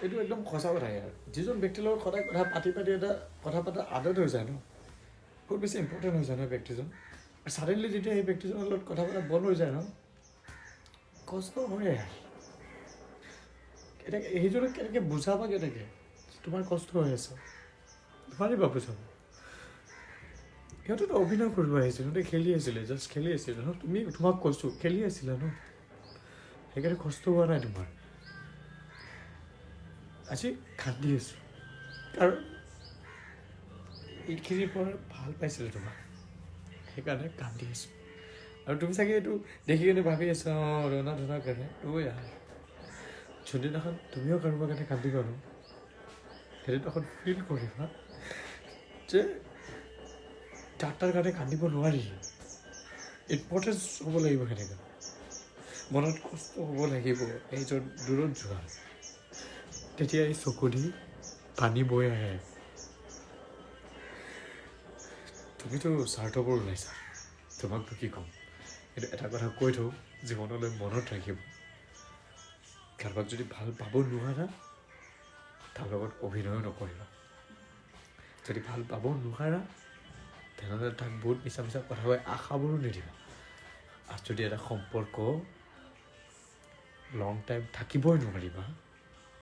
এইটো একদম সঁচা কথা ইয়াৰ। যিজন ব্যক্তিৰ লগত সদায় কথা পাতি পাতি এটা কথা পতা আদত হৈ যায় ন, বহুত বেছি ইম্পৰ্টেণ্ট হৈ যায় ন ব্যক্তিজন। ছাডেনলি যেতিয়া সেই ব্যক্তিজনৰ লগত কথা পতা বন্ধ হৈ যায় ন, কষ্ট হয় ইয়াৰ। এতিয়া সেইজনক কেনেকৈ বুজাবা, কেনেকৈ তোমাৰ কষ্ট হৈ আছে নোৱাৰিবা বুজাব। সিহঁতেতো অভিনয় কৰিব আহিছিল, সিহঁতে খেলি আছিলে, জাষ্ট খেলি আছিলে ন। তুমি তোমাক কৈছোঁ, খেলি আছিলা ন, সেইকাৰণে কষ্ট হোৱা নাই তোমাৰ। আজি কান্দি আছোঁ কাৰণ এইখিনিৰ পৰা ভাল পাইছিলোঁ তোমাক, সেইকাৰণে কান্দি আছোঁ। আৰু তুমি চাগে এইটো দেখি কিনে ভাবি আছা, অঁ ৰণা ধনাৰ কাৰণে। অ' ইয়াৰ, যোনদিনাখন তুমিও কাৰোবাৰ কাৰণে কান্দিবা ন, সেইদিনাখন ফিল কৰিবা যে যাৰ তাৰ কাৰণে কান্দিব নোৱাৰি। ইম্পৰ্টেঞ্চ হ'ব লাগিব, সেনেকুৱা মনত কষ্ট হ'ব লাগিব এইজন দূৰত যোৱা, তেতিয়া এই চকু দি পানী বৈ আহে। তুমিতো স্বাৰ্থপৰ ওলাইছা, তোমাকনো কি ক'ম। কিন্তু এটা কথা কৈ থওঁ, জীৱনলৈ মনত ৰাখিব, কাৰোবাক যদি ভাল পাব নোৱাৰা তাৰ লগত অভিনয়ো নকৰিবা। যদি ভাল পাব নোৱাৰা তেনেহ'লে তাক বহুত মিছা মিছা কথা কৈ আশাবোৰো নিদিবা। আৰু যদি এটা সম্পৰ্ক লং টাইম থাকিবই নোৱাৰিবা,